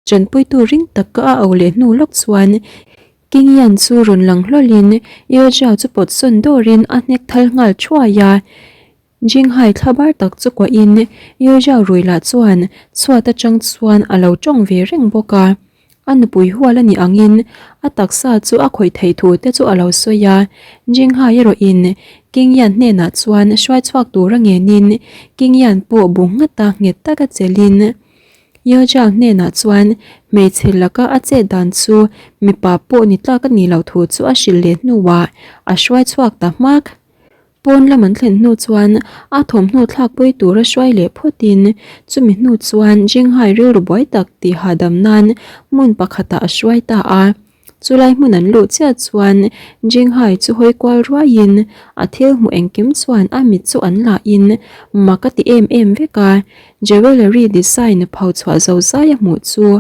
Ṭanpuitu ring taka a auh leh hnu lawk chuan King Yan chu rawn lang hlawlhin Yue Zhao chu pawt sawn dawrin a hnek thal nghal thuai a. Jinghai thlabar tak chu kuahin Yue Zhao rui lah chuan chhuat atang chuan a lo tawng ve reng bawk a. A nupui hual a nih angin a taksa chu a khawih theih thu te chu a lo sawi a. Jinghai erawhin King Yan hnenah chuan hruai chhuak tura ngenin King Yan pawh bu nghata nghet taka chelhin Yojal hnenah chuan hmeichhe laka a chet dan chu mipa pawh ni tlak a nih loh thu chu a hrilh leh hnuah a hruai chhuak ta hmak. Pawn lam an thlen hnu chuan a thawmhnaw thlakpui tura hruai leh phawtin chumi hnu chuan Jinghai rilru buai tak tih hahdam nan hmun pakhatah a hruai ta a. Chulai hmun an luh chiah chuan Jinghai chu hawi kual ruaiin a thil hmuh engkim chuan a mit chu an lahin mak a ti em em vek a, jewellery design pho chhuah zo zai a hmuh chu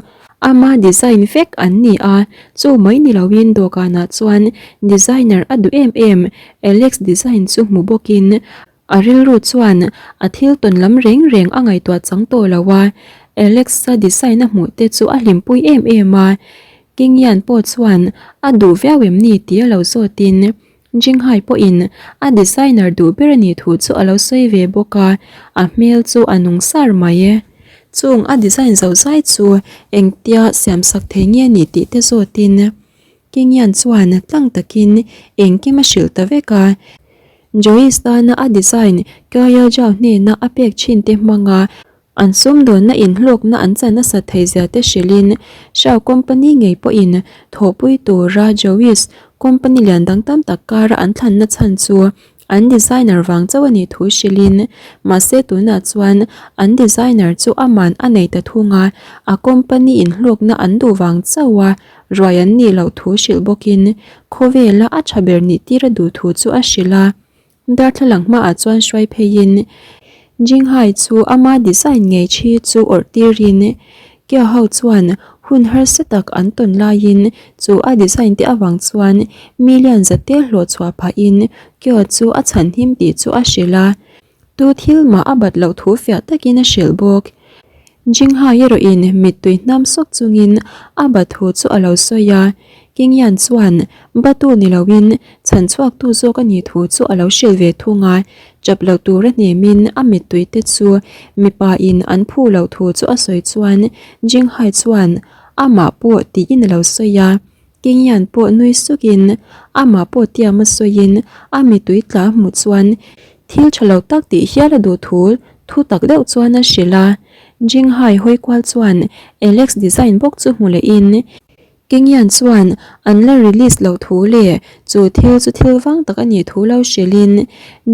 ama design vek an ni a, chu mai ni loin dawhkanah chuan designer a duh em em Alex design chu hmu bawkin A rilru chuan a thil tawn lam reng reng a ngaihtuah chang tawh lo a, Alex-a design a hmuh te chu a hlimpui em em a. King-Yan pawh chuan a duh viau em ni tih a lo zawtin Jinghai pawhin a designer duh ber a nih thu chu a lo sawi ve bawk a, a hmel chu a nung sar mai. Chung a design zo zai chu engtia siamsak thei nge ni tih te zawtin King-Yan chuan tlang takin engkim a hrilh ta vek a. Joyce tana a design Kaya Zhao hnena a pek thin te hmanga an sumdawnna inhlawkna an chan nasat theihzia te hrilhin Shao company ngei pawhin thawhpui tura Joyce company lian dang tam tak kara an thlanna chhan chu an designer vang chauh a nih thu hrilhin mahse tunah chuan an designer chu aman a nei ta thung a, a company inhlawkna an duh vang chauh a ruai an nih loh thu hrilh bawkin khawvela a tha ber nih tir a duh thu chu a hrilh a. Darthlalang hmaah chuan hruai pheiin Jinghai chu ama design ngei thi chu awrh tirin Kia ho chuan hun harsa tak an tawn laiin chu a design te avang chuan million zate hlawh chhuah phahin Kia chu a chhan him tih chu a hrilh a. Tu thil mah a bat loh thu fiah takin a hrilh bawk. Jinghai erawhin mittui hnam sawk chungin a bat thu chu a lo sawi a, Kingyan chuan batu ni loin chhan chhuaktu zawk a nih thu chu a lo hrilh ve thung a, chap loh tura hnemin a mittui te chu mipa in an phu loh thu chu a sawi chuan Jinghai chuan amah pawh tiin a lo sawi a. Kingyan pawh nui sukin amah pawh tiam a sawiin a mittui tla hmuh chuan thil tha lo tak tih hial a duh thu thu tak deuh chuan a hrilh a. Jinghai hawi kual chuan Alex design bawk chu hmu lehin Kingyan chuan an la release loh thu leh chu thil chu thil vang tak a nih thu lo hrilhin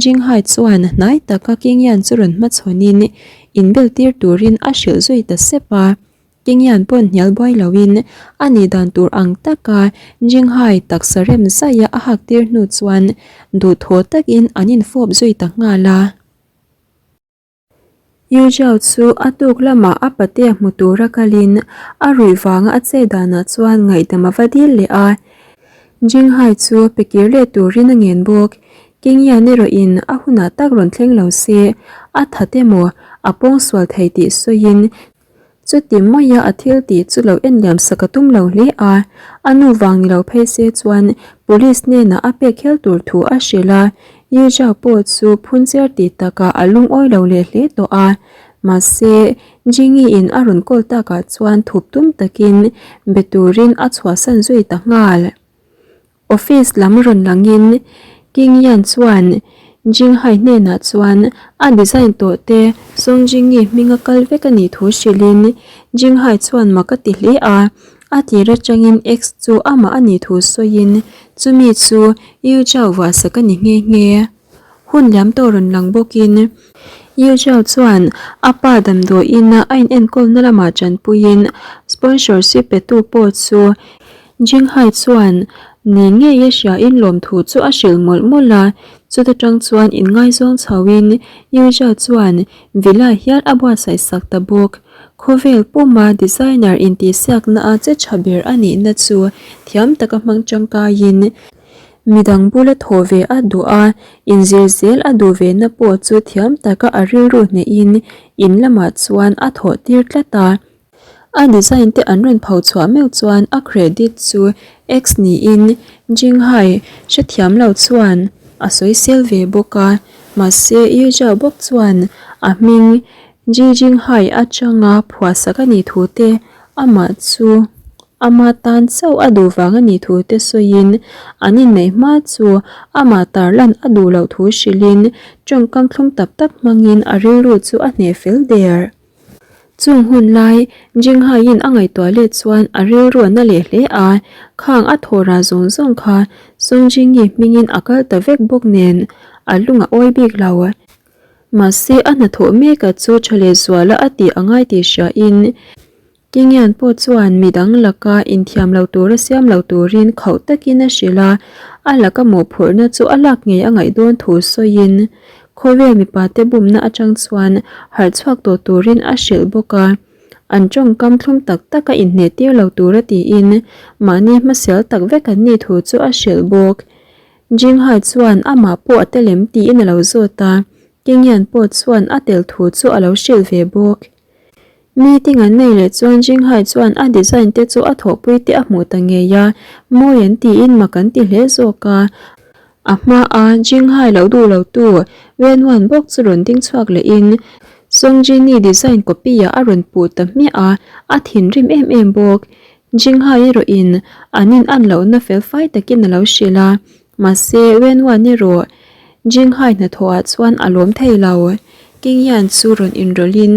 Jinghai chuan hnai taka Kingyan chu rawn hmachhawnin inbel tir turin a hrilh zui ta sep a. Kingyan pawn hnial buai loin a nih dan tur ang taka Jinghai taksa rem zaia a hak tir hnu chuan duhthawh takin an infawp zui ta nghal a. Yu Zhao chu a tuk lamah a patea hmu tura kalin a ruih vanga a che danah chuan ngaihdam a va dil leh a. Jinghai chu pe kir leh turin a ngen bawk. Kingyan erawhin a hunah tak rawn thleng lo se a that emaw a pawngsual thei tih sawiin Chuti maia a thil tih chu lo en liam sak a tum lo hle a, a nu vang ni lo phei se chuan police hnenah a pek hial tur thu a hrilh a, Yu Zhao pawh chu phunchiar tih takah a lungawi lo leh hle tawh a, mahse Jingyi in a rawn call takah chuan thup tum takin be turin a chhuahsan zui ta nghal. Office lam rawn langin King Yan chuan Jinghai hnenah chuan a design tawh te Song Jingyi hminga kal vek a nih thu hrilhin Jinghai chuan mak a ti hle a, a tir atangin X chu amah a nih thu sawiin chumi chu Yu Zhao vuahsak a ni nghe nghe. Hun liam tawh rawn lang bawkin Yu Zhao chuan a pa damdawiin a inenkawlna lamah tanpuiin sponsorship petu pawh chu Jinghai chuan ni ngei a hriain lawmthu chu a hrilh mawlh mawlh a, chuta tang chuan inngaizawng chhoin Yu Zhao chuan villa hial a buatsaih sak ta bawk. Khawvel puma designer intihsiakna a che tha ber a nihna chu thiam taka hmang tangkaiin midang bula thaw ve a duh a, inzir zel a duh ve na pawh chu thiam taka a rilru hnehin in lamah chuan a thawh tir tlat a. A design te an rawn pho chhuah meuh chuan a credit chu X niin Jinghai hrethiam lo chuan a sawisel ve bawk a, mahse Yu Zhao bawk chuan a hming Ji Jinghai atanga phuahsak a nih thu te amah chu ama tan chauh a duh vang a nih thu te sawiin an inneih hma chu amah tarlan a duh loh thu hrilhin tawngkam thlum tak tak hmangin a rilru chu a hneh fel der. Chung hun lai Jinghaiin a ngaihtuah let chuan a rilru a na leh hle a, khang a thawh rah zawng zawng kha Song Jingyi hmingin a kal ta vek bawk nen a lung a awi bik lo. Mahse a hnathawh meka chu tha leh zuala a tih a ngai tih hriain Kingian pawh chuan midang laka inthiam lo tura siam lo turin khauh takin a hrilh a, a laka mawhphurhna chu a lak ngei a ngaih dawn thu sawiin Khawvel mipate bumna atang chuan harh chhuak tawh turin a hrilh bawk a, an tawngkam thlum tak tak a inhneh tir lo tura tiin mahni hmasial tak vek an nih thu chu a hrilh bawk. Jinghai chuan amah pawh a tel em tiin a lo zawt a, Kingian pawh chuan a tel thu chu a lo hrilh ve bawk. Meeting an nei leh chuan Jinghai chuan a design te chu a thawhpui te a hmuh ta ngei a, mawi an tiin mak an ti hle zawk a. A hma a Jinghai lo duh lo tu Wen Wan bawk chu rawn ding chhuak leh in Song Jini design copy ah a rawn puh ta hmiah a, a thinrim em em bawk. Jinghai erawh in an in an lohna fel fai takin a lo hrilh a, mahse Wen Wan erawh Jinghai hnathawh ah chuan a lawm thei lo. King Yan chu rawn inrawlh in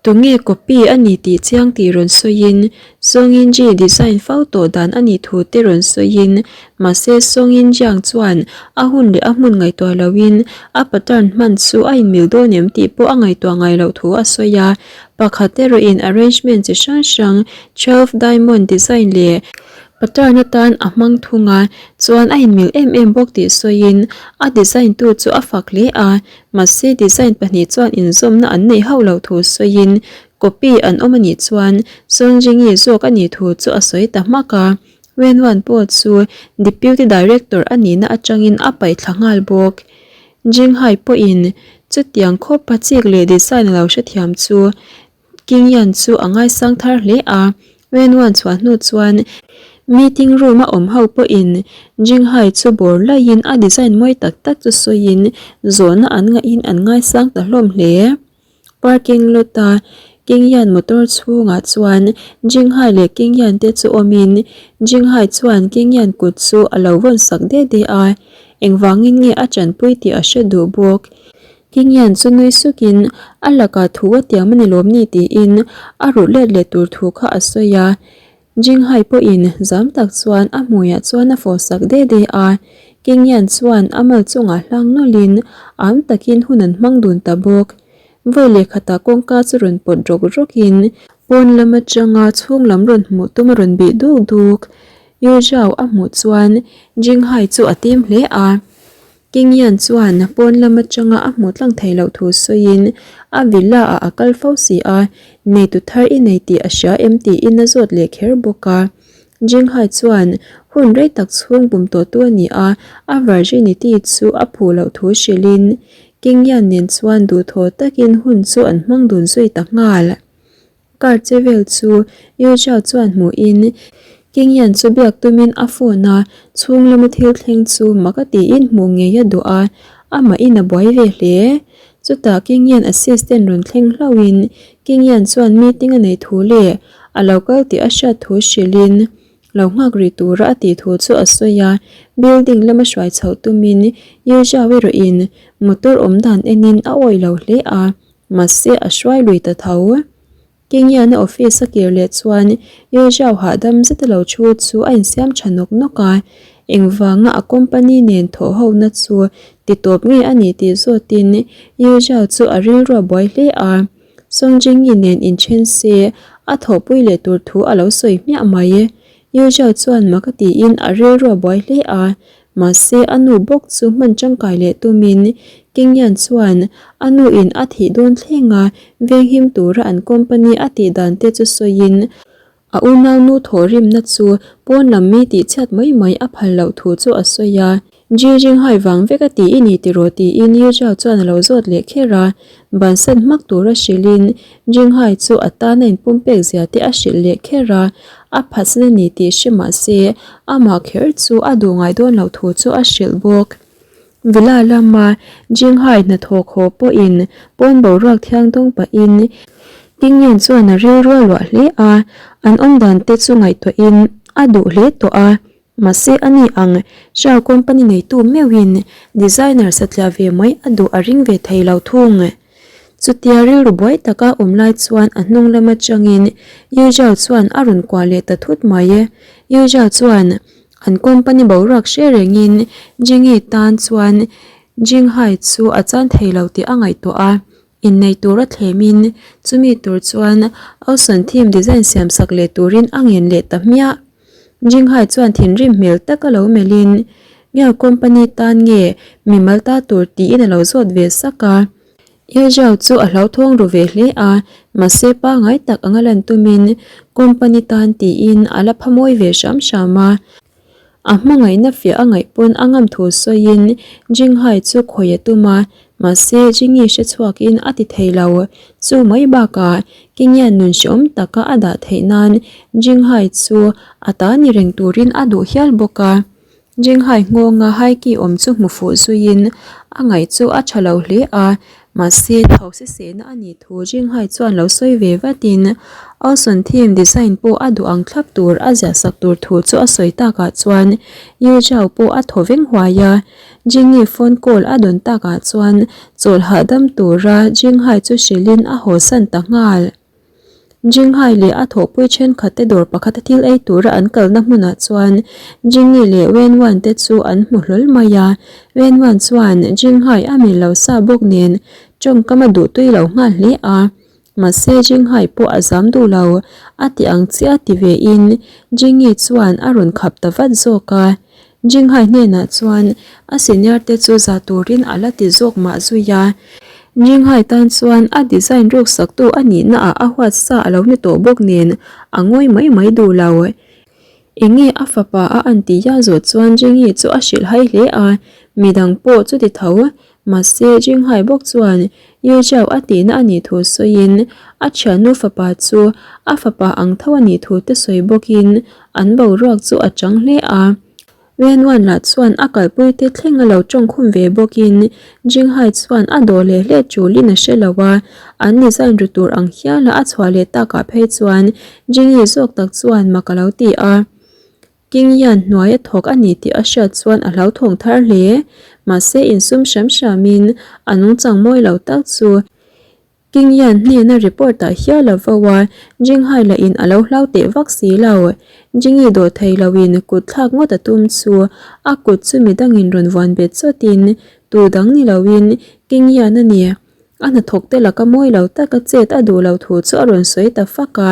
tunge copy a ni tih chiang tih rawn sawiin Song Yinji design fo tawh dan a nih thu te rawn sawiin mahse Song Yinjiang chuan a hun leh a hmun ngaihtuah loin a pattern hman chu a inmil dawn em tih pawh a ngaihtuah ngai loh thu a sawi a. Pakhat erawhin arrangement chi hrang hrang 12 diamond design leh Pattern atan a hmang thung a, chuan a inmil em em bawk tih sawiin a design tu chu a fak hle a, mahse design pahnih chuan inzawmna an neih hauh loh thu sawiin copy an awm a nih chuan Songjingi zawk a nih thu chu a sawi ta hmak a, Wenwan pawh chu Deputy Director a nihna atangin a paih thla nghal bawk. Jinghai pawhin chutiang khawpa chik leh design a lo hrethiam chu King Yan chu a ngaisang thar hle a, Wen Wan chhuah hnu chuan meeting room a awm ho pawhin Jing Hai chu bawr laiin a design mawi tak tak chu sawiin zawhna an ngahin an ngaisang ta hlawm hle. Parking lot a King Yan motor chhungah chuan Jing Hai leh King Yan te chu awmin Jing Hai chuan King Yan kut chu a lo vawn sak de de a, engvangin nge a tanpui tih a hre duh bawk. Kingian chu nui sukin a lakah thu a tiam a ni lawm ni tiin a ruh let leh tur thu kha a sawi a. Jinghai pawhin zam tak chuan a hmuiah chuan a fawh sak de de a. Kingian chuan a mal chungah hlang nawlhin am takin hun an hmang dun ta bawk. Vawi leh khatah kawngka chu rawn pawt rawk rawkin pawn lam atanga chhung lam rawn hmuh tum a rawn bih duk duk. Yu Zhao a hmuh chuan Jinghai chu a tim hle a. King Yan chuan pawn lam atanga a hmuh tlang thei loh thu sawiin a villa ah a kal fo si a, neitu thar i nei tih a hria em tiin a zawt leh kher bawk a. Jing Hai chuan hun rei tak chhung bum tawhtu a ni a, a virginity chu a phuh loh thu hrilhin King Yan nen chuan duhthawh takin hun chu an hmang dun zui ta nghal. Car che vel chu Yu Zhao chuan hmuhin King Yan chu biak tumin a phone a, chhung lama thil thleng chu mak a tiin hmuh ngei a duh a, amahin a buai ve hle. Chutah King Yan assistant rawn thleng hlauhin King Yan chuan meeting a neih thu leh a lo kal tih a hriat thu hrilhin lo nghak rih tura a tih thu chu a sawi a, building lama hruai chhoh tumin Yu Zhao erawhin motor awm dan enin a awih lo hle a. Mahse a hruai lui ta tho. Kingiana office a kir leh chuan Yu Zhao hahdam zeta lo thu chu a insiam tha nawk nawk a, engvanga a company nen thawh hona chu ti tawp nge a nih tih zawtin Yu Zhao chu a rilru a buai hle a, Song Jingyi nen inthen se a thawhpui leh tur thu a lo sawi hmiah mai. Yu Zhao chuan mak a tiin a rilru a buai hle a, Mahse, a nu bawk chu hman tangkai leh tumin King Yan chuan a nu in a thih dawn thlenga venghim tura an company a tih dan te chu sawiin a unau nu thawhrimna chu pawn lam mi tihchhiat mai mai a phal loh thu chu a sawi a. Ji Jinghai vang vek a ti i ni tiraw tiin Yu Zhao chuan a lo zawt leh kher a, bansan hmak tura hrilhin Jinghai chu a tana inpumpek zia te a hrilh leh kher a, a phatsan a ni tih hre mah se amah kher chu a duh ngai dawn loh thu chu a hrilh bawk. Villa lama Jinghai hnathawk haw pawhin pawn boruak thiang dawng pahin Tingyan chuan a rilru a luah hle a, an awmdan te chu ngaihtuahin a duh hle tawh a. Mahse a ni ang, Shell company neitu meuhin designer satliah ve mai a duh a ring ve thei lo thung. Chutia rilru buai taka awm lai chuan a hnung lam atangin Yu Zhao chuan a rawn kuah leh ta thut mai. Yu Zhao chuan an company boruak hre rengin Jingyi tan chuan Jinghai chu a chan thei lo tih a ngaihtuah a. Innei tura thlemin chumi tur chuan Awson theme design siam sak leh turin a ngen leh ta hmiah. Jinghai chuan thinrim hmel taka lo melhin Nge company tan nge mimal ta tur tiin a lo zawt ve sak a. Ye Zhao chu a hlauthawng ru ve hle a, mahse pangai tak anga lan tumin company tan tiin a la pha mawi ve hram hram a. A hmangaihna fiah a ngaih pawn a ngam thu sawiin Jinghai chu khawi a tum a, mahse Jingi hre chhuakin a ti thei lo. Chu mai bakah Kingian nun hreawm taka a dah theih nan Jinghai chu a ta ni reng turin a duh hial bawk a. Jinghai nghawnga Haiki awm chu hmu fuh zuiin a ngaih chu a tha lo hle a, Mahse, tho sisehna a nih thu Jinghai chuan lo sawi ve vatin Awson theme design pawh a duh ang thlap tur a ziahsak tur thu chu a sawi takah chuan Yu Zhao pawh a thaw veng huai a. Jingyi phone call a dawn takah chuan chawlh hahdam tura Jinghai chu hrilhin a hawsan ta nghal. Jinghai leh a thawhpui thenkhat te dawr pakhata thil ei tura an kalna hmunah chuan Jingyi leh Wenwan te chu an hmu hlawl mai a. Wenwan chuan Jinghai a mil lo sa bawk nen tawngkam a duh tui lo nghal hle a. Mahse Jinghai pawh a zam duh lo a ti ang chiah ti ve in Jingyi chuan a rawn khap ta vat zawk a. Jinghai hnenah chuan a senior te chu za turin a la ti zawk mah zui a. Jinghai tan chuan a design ruk saktu a nihna ah a huat sa a lo ni tawh bawk nen a ngawi mai mai duh lo. Enge a fapa a an tih hial zawh chuan Jingyi chu a hrilh hai hle a, midang pawh chuti tho. Mahse Jinghai bawk chuan Yu Jiao a tihna a nih thu sawiin a thiannu fapa chu a fapa ang tho a nih thu te sawi bawkin an boruak chu a chang hle a. Wenwan lah chuan a kalpui te thleng a lo tawngkhum ve bawkin Jinghai chuan a dawh leh hle tulin a hre lo a, an design ru tur ang hiala a chhuah leh takah phei chuan Jingyi zawk tak chuan mak a lo ti a. King hian hnuai a thawk a ni tih a hriat chuan a hlauthawng thar hle. Mahse insum hram hramin a nungchang mawi lo tak chu King hian hnena report ah hial a vo a, Jinghai lah in a lo hlau teh vak si lo. Jingyi dawh thei lo in kut thlak ngawt a tum chu a kut chu midangin rawn vuan bet chawtin tu dang ni lo in King hian a ni. A hnathawk te laka mawi lo taka chet a duh lo thu chu a rawn sawi ta fak a,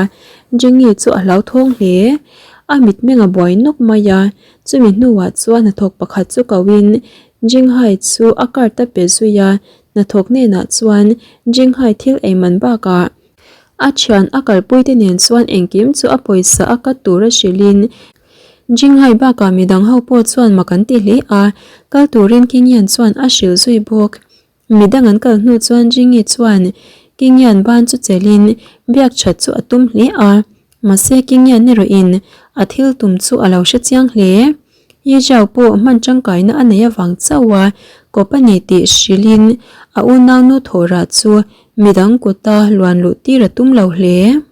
Jingyi chu a hlauthawng hle. A mitmeng a buai nawk mai a, chumi hnuah chuan hnathawk pakhat chu koin Jinghai chu a card a pe zui a, hnathawk hnenah chuan Jinghai thil ei man bakah a thian a kalpui te nen chuan engkim chu a pawisa a cut tur a hrilhin Jinghai bakah midang ho pawh chuan mak an ti hle a, kal turin Kingyan chuan a hrilh zui bawk. Midang an kal hnu chuan Jingyi chuan Kingyan ban chu chelhin biak that chu a tum hle a, mahse Kingyan erawhin a thil tum chu a lo hre chiang hle. Yi Zhao pawh hman tangkaina a nei avang chauh a kawp a ni tih hrilhin a unaunu thawhrah chu midang kuta luan luh tir a tum lo hle.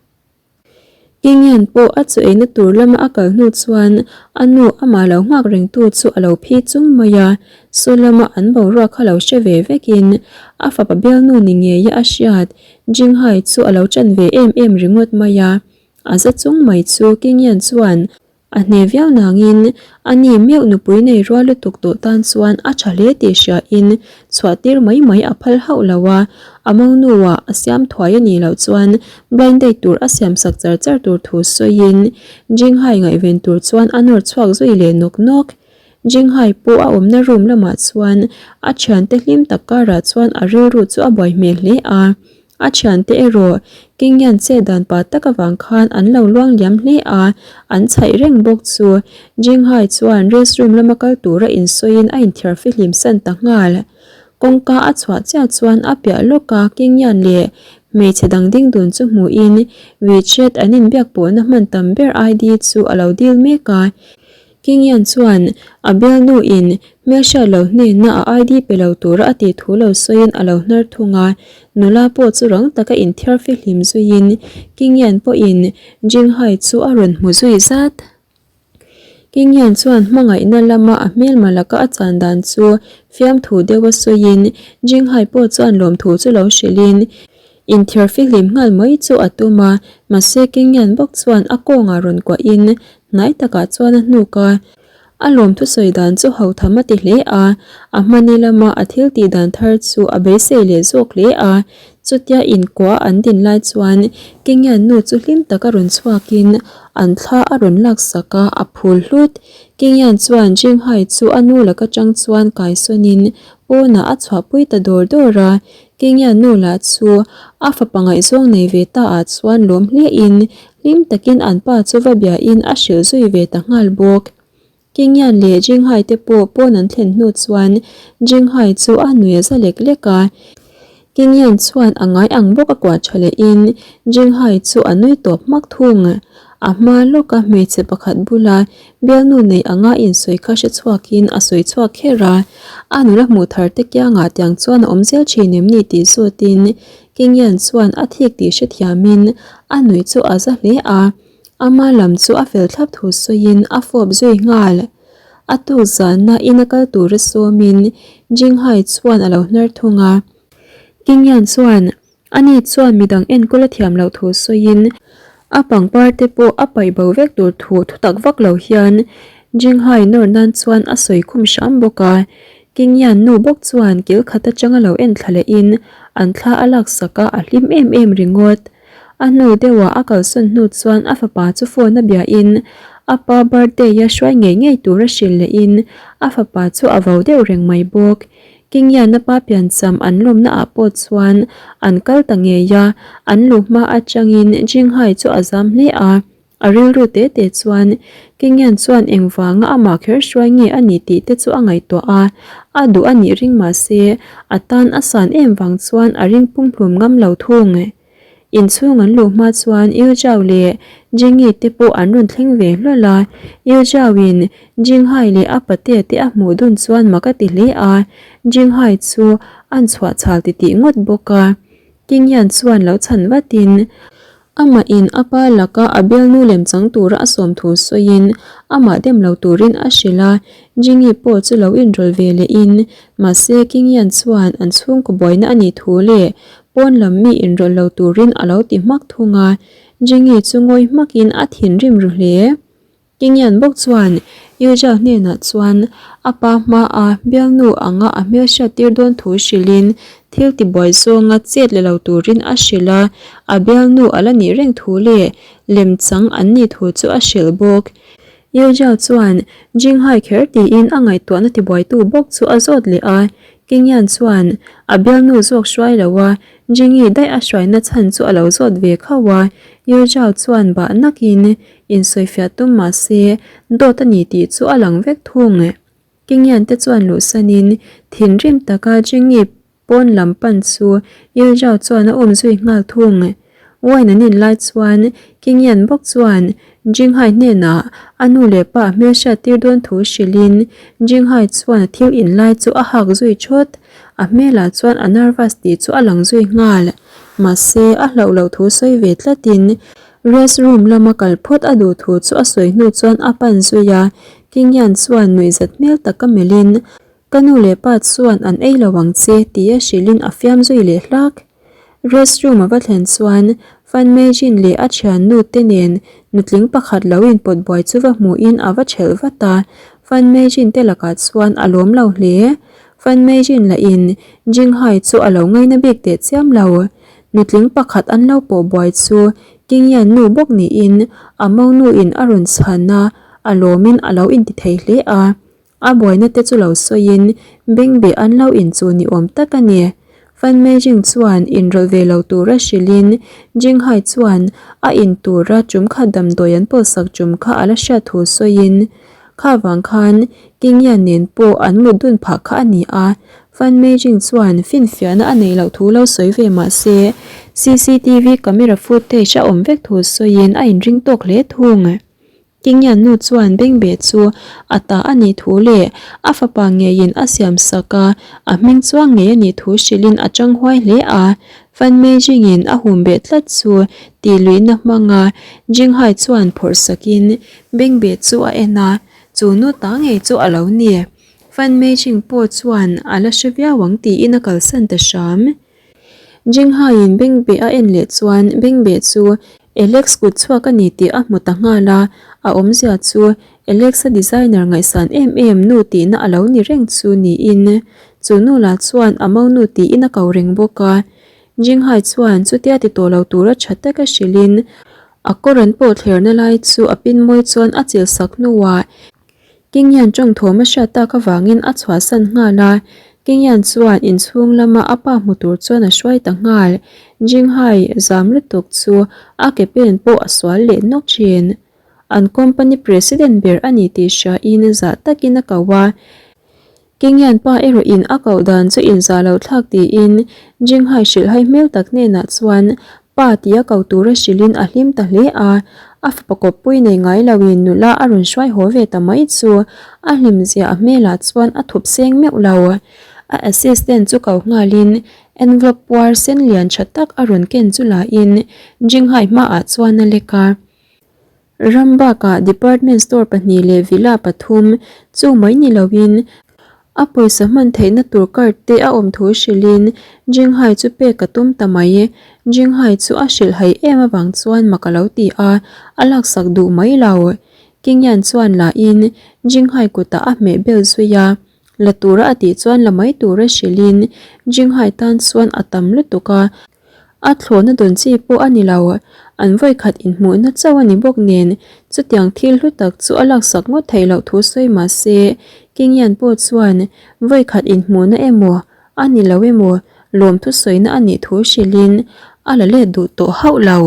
Kingyan pawh a chu eina tur lama a kal hnu chuan a nu amah lo nghak rengtu chu a lo phi chung mai a, saw lama an boruak kha lo hre ve vekin a fapa bialnu ni ngeia a hriat Jinghai chu a lo ṭan ve em em ringawt mai a, a za chung mai chu Kingyan chuan A hne viau nangin a ni meuh nupui nei rual lutuk tawh tan chuan a tha hle tih hriain chhuah tir mai mai a phal hauh lo a, a monuah a siam thuai a nih loh chuan blind date tur a siam sak char char tur thu sawiin Jinghai ngaihven tur chuan a nawr chhuak zui leh nawk nawk. Jinghai pawh a awmna room lamah chuan a thiante hlim tak karah chuan a rilru chu a buai hmel hle a. A thiante erawh Kingyan chet dan pa tak avang khan an lo luang liam hle a, an chhaih reng bawk chu. Jinghai chuan restroom lama kal tura insawiin a inthiar fihlim san ta nghal. Kawngka a chhuah chiah chuan a piah lawka Kingyan leh hmeichhe dang ding dun chu hmuhin WeChat an inbiak pawhna hman tam ber ID chu a lo dil mek a. Kingyan chuan a bialnuin hmelhriat lo hnena a ID pe lo tura a tih thu lo sawiin a lo hnar thung a, nula pawh chu rang taka inthiar fihlim zuiin Kingyan pawhin Jinghai chu a rawn hmu zui zat. Kingyan chuan hmangaihna lama a hmelma laka a chan dan chu fiamthu deuha sawiin Jinghai pawh chuan lawmthu chu lo hrilhin Inthiar fihlim nghal mai chu a tum a, mahse Kingyan bawk chuan a kawngah rawn kuahin hnai takah chuan a hnuk a. A lawm thusawi dan chu hotham a ti hle a, a hmani lama a thil tih dan thar chu a beisei leh zawk hle a. Chutia inkuah an din lai chuan Kingyan nu chu hlim taka rawn chhuakin an thla a rawn laksak a, a phul hlut. Kingyan chuan Jinghai chu a nu laka tang chuan kaisawnin pawnah a chhuahpui ta dawr dawr a, Kenya nu lah chu a fapa ngaihzawng nei ve ta ah chuan lawm hle in hlim takin an pa chu va bia in a hrilh zui ve ta nghal bawk. Kenya leh Jinghai te pawh pawn an thlen hnu chuan Jinghai chu a nui a za lek lek a. Kenya chuan a ngai ang bawk a kuah tha leh in Jinghai chu a nui tawp hmak thung. A hma lawk a hmeichhe pakhat bula Bialnu nei anga insawi kha hre chhuakin a sawi chhuak kher a, a nula hmuh thar te kiangah tiang chuan a awm zel thin em ni tih zawtin Kingyan chuan a thik tih hrethiamin a nuih chu a za hle a, ama lam chu a fel thlap thu sawiin a fawp zui nghal. A tuk zana ina kal tura sawmin Jinghai chuan a lo hnar thung a, Kingyan chuan Ani chuan midang enkawl a thiam loh thu sawiin a pangpar te pawh a paih bo vek tur thu thutak vak lo hian Jinghai nawr nan chuan a sawi khum hram bawk a. Kingyan nu bawk chuan kil khat atanga lo en thla lehin an thla a laksak a, a hlim em em ringawt. A hnu deuhah a kalsawn hnu chuan a fapa chu phone a biahin a pa birthday a hruai ngei ngei tur a hrilh lehin a fapa chu a vo deuh reng mai bawk. Kingyan a pa piancham an lawmna ah pawh chuan an kal ta ngei a, an luh hma atangin Jinghai chu a zam hle a, a rilru te te chuan Kingyan chuan engvanga amah kher hruai nge a ni tih te chu a ngaihtuah a, a duh a nih ring mahse a tan a san em vang chuan a ring pumhlum ngam lo thung. Inchhung an luh hma chuan Yu Zhao leh Jingyi te pawh an rawn thleng ve hlawl a. Yu Zhao in Jinghai leh a patea te a hmuh dun chuan mak a ti hle a, Jinghai chu an chhuah chhal titih ngawt bawk a. Kingyan chuan lo chhan vatin amah in a pa laka a bialnu lem chang tura a sawm thu sawiin amah dem lo turin a hrilh a, Jingyi pawh chu lo inrawlh ve lehin mahse Kingyan chuan an chhungkaw buaina a nih thu leh Pawn lam mi inrawlh lo turin a lo ti hmak thung a, Jengi chu ngawi hmakin a thinrim ru hle. Kingyan bawk chuan Yuzhao hnenah chuan a pa hmaa bialnu anga a hmelhriat tir dawn thu hrilhin thil tibuai zawnga chet la lo turin a hrilh a, a bialnu a la nih reng thu leh lemchang an nih thu chu a hrilh bawk. Yuzhao chuan Jinghai kher tiin a ngaihtuahna tibuaitu bawk chu a zawt leh a, Kingyan chuan a bialnu zawk hruai lo a, Jingi daih a hruaina chhan chu a lo zawt ve khauh a, Yuzhao chuan bah nakin insawifiah tum mah se dawt a ni tih chu a lang vek thung. Kingyan te chuan luhsanin thinrim taka Jingi pawn lam pan chu Yuzhao chuan a um zui nghal thung. Wine an in lai chuan Kingyan bawk chuan Jinghai hnenah a nu leh pa a hmelhriat tir dawn thu hrilhin Jinghai chuan a thil in lai chu a hak zui thawt. A hmelah chuan a nervous tih chu a lang zui nghal. Mahse, a hlauh loh thu sawi ve tlatin rest room lama kal phawt a duh thu chu a sawi hnu chuan a pan zui a. Kingyan chuan nuihzat hmel taka melhin, Ka nu leh pa chuan an ei lo ang che tia hrilhin a fiam zui leh hlak. Restroom a va thlen chuan Fan Meijin leh a thiannu te nen nutling pakhat lo inpawt buai chu va hmuhin a va thelh vat a, Fan Meijin te lakah chuan a lawm lo hle. Fan Meijin lahin Jinghai chu a lo ngaina bik teh chiam lo. Nutling pakhat an lo pawh buai chu Qingyan nu bawk niin a monu in a rawn chhan a, a lawmin a lo intithei hle a. A buaina te chu lo sawiin bengbeh an lo inchuh ni awm tak a ni. Fan Meijing chuan inrawlh ve lo tura hrilhin Jinghai chuan a in tura tum khat damdawi an pawlsak tum kha a la hriat thu sawiin kha vang khan Qingyan nen pawh an mut dun phah kha a ni a. Fan Meijing chuan finfiahna a neih loh thu lo sawi ve mah se CCTV camera footage a awm vek thu sawiin a inring tawk hle thung. Kingyan nu chuan Bengbeh chu a ta a nih thu leh a fapa ngeiin a siam sak a, a hming chuang ngei a nih thu hrilhin a chang huai hle a. Fan Meijingin a hum beh tlat chu tih luihna hmanga Jinghai chuan phawrh sakin Bengbeh chu a en a, chu nu ta ngei chu a lo ni. Fan Meijing pawh chuan a la hre viau ang tiin a kalsan ta hram. Jinghaiin Bengbeh a en leh chuan Bengbeh chu Alex kut chhuak a ni tih a hmu ta nghal a, a awmzia chu Alex-a designer ngaihsan em em nu tihna a lo ni reng chu niin chu nu lah chuan a monu tiin a ko reng bawk a. Jinghai chuan chutia ti tawh lo tura tha taka hrilhin a kawr an pawh thlerna lai chu a pin mawi chuan a chilh sak hnuah Kingyan tawng thawm a hriat tak avangin a chhuahsan nghal a, Kingyan chuan inchhung lama a pa hmu tur chuan a hruai ta nghal. Jinghai zam lutuk chu a ke pen pawh a sual leh nawk thin. An company president ber a ni tih hriain zah takin a ko a. Kingyan pa erawhin a koh dan chu inzah loh thlak tiin Jinghai hrilhhai hmel tak hnenah chuan Pa tia ko tura hrilhin a hlim ta hle a, a fapa kawppui nei ngai loin nula a rawn hruai haw ve ta mai chu a hlimzia a hmelah chuan a thup seng meuh lo. A assistant chu ko nghalin envelope puar sen lian tha tak a rawn ken chu lain Jinghai hmaah chuan a lek a. Ram bakah department store pahnih leh villa pathum chu mai ni loin a pawisa hman theihna tur card te a awm thu hrilhin Jinghai chu pek a tum ta mai. Jinghai chu a hrilhhaih em avang chuan mak a lo ti a, a laksak duh mai lo. Kingyan chuan lahin Jinghai kutah a hmeh bel zui a, la tura a tih chuan la mai tura hrilhin Jinghai tan chuan a tam lutuk a, A thlawhna dawn chi pawh a ni lo, an vawikhat inhmuhna chauh a ni bawk nen, chutiang thil hlu tak chu a laksak ngawt theih loh thu sawi mah se, Kingyan pawh chuan vawikhat inhmuhna emaw a ni lo emaw lawmthu sawina a nih thu hrilhin a la let duh tawh hauh lo.